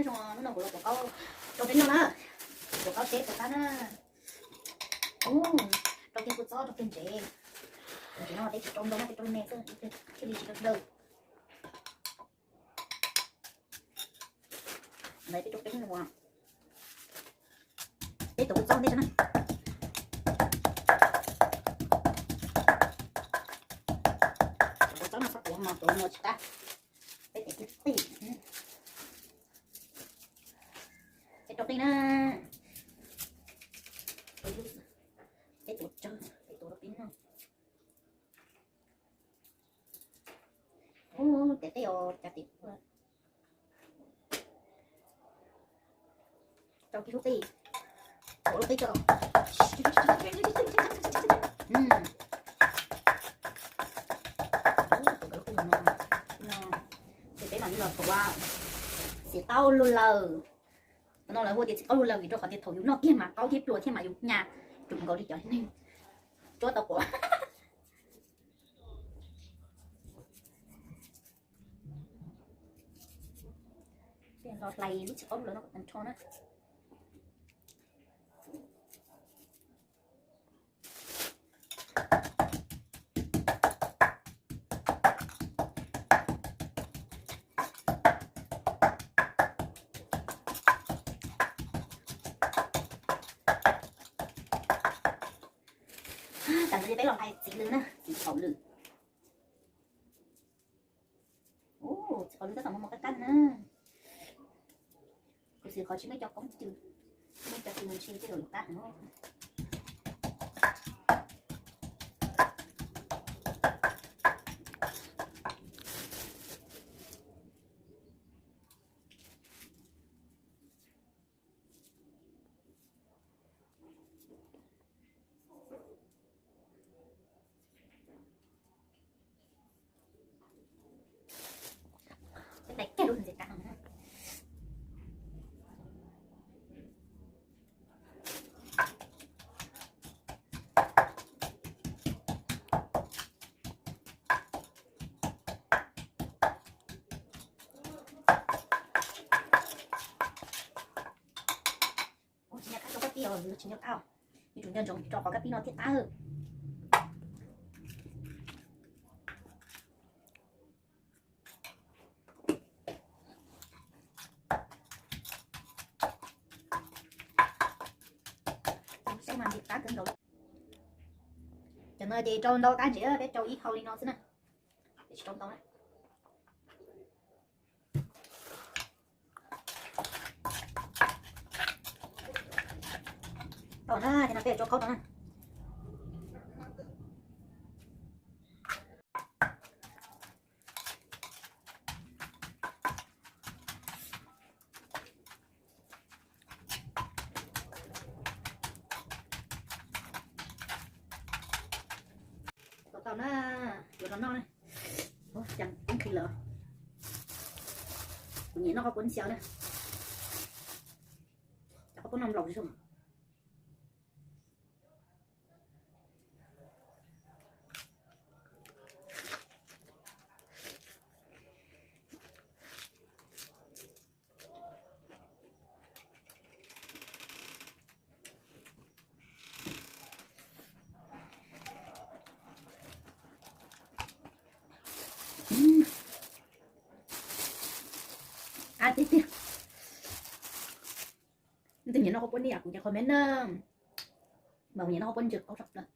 Hnub no kuv los tuav qaub rau peb noj na. Tuav qaub teb tuav qab na. Ub, rau kiag kua txob rau kiag ntsev. Ntsev no peb tsis rau ntau na, peb rau me me xwb thiaj li tsis daw. Ntawd peb rau peb noj, peb tuav kua txob ntej tso na. Tuav kua txob no txhob tuav mos, tuav mos tsis qab. Peb tes tib qij. Peb rau qij na. Peb tuav tsawg peb tuav rau peb noj. Ub, tes qij os, cas tes rau kiag lub qij, tuav lub qij tso. Ces peb mam li los tuav xiav qaub lug lawm. Qhov no lawv hu tias txiv qaub lug lawm vim rau qhov tias thaum yus noj kiag mas qaub thiab pluas thiaj mam yus hnyav, cuag nkaus li cov neeg tsuab tau quav. Los hlais lub txiv qaub lug lawm no kom tag nrho na. Tas ntawd ces peb los hlais txiv lws na, txiv thaum lws. Ub, txiv thaum lws tab tom mos mos qab qab na. Kuv xav qhov tsis muaj cov koob cw, muaj cov cw ntshe tej zaum yuav qab heev. Ua tsis nco qab rau kab pib os, tsis nco qab, yuav tsum nco ntsoov rau qhov kab pib no thiaj qab. Saib mas ntim qab kawg nkaus li. Cov no ces rau ntau qab ntsev, peb rau ib hau li no xwb na, peb tsis rau ntau na. Tau na, ces no peb rau qaub rau na. Tau tau na, yuav rau noj na. Ua cas kub nqhis lawm. Kuv nyiam noj qhov kuv xyaw na. Cov qhov kuv noj nplaum zoo. Ab tiag tiag. Leej twg nyiam noj qhov puab niam kuv ces comment na. Mas kuv nyiam noj qhov puab ntsaws qaub tshaj plaws.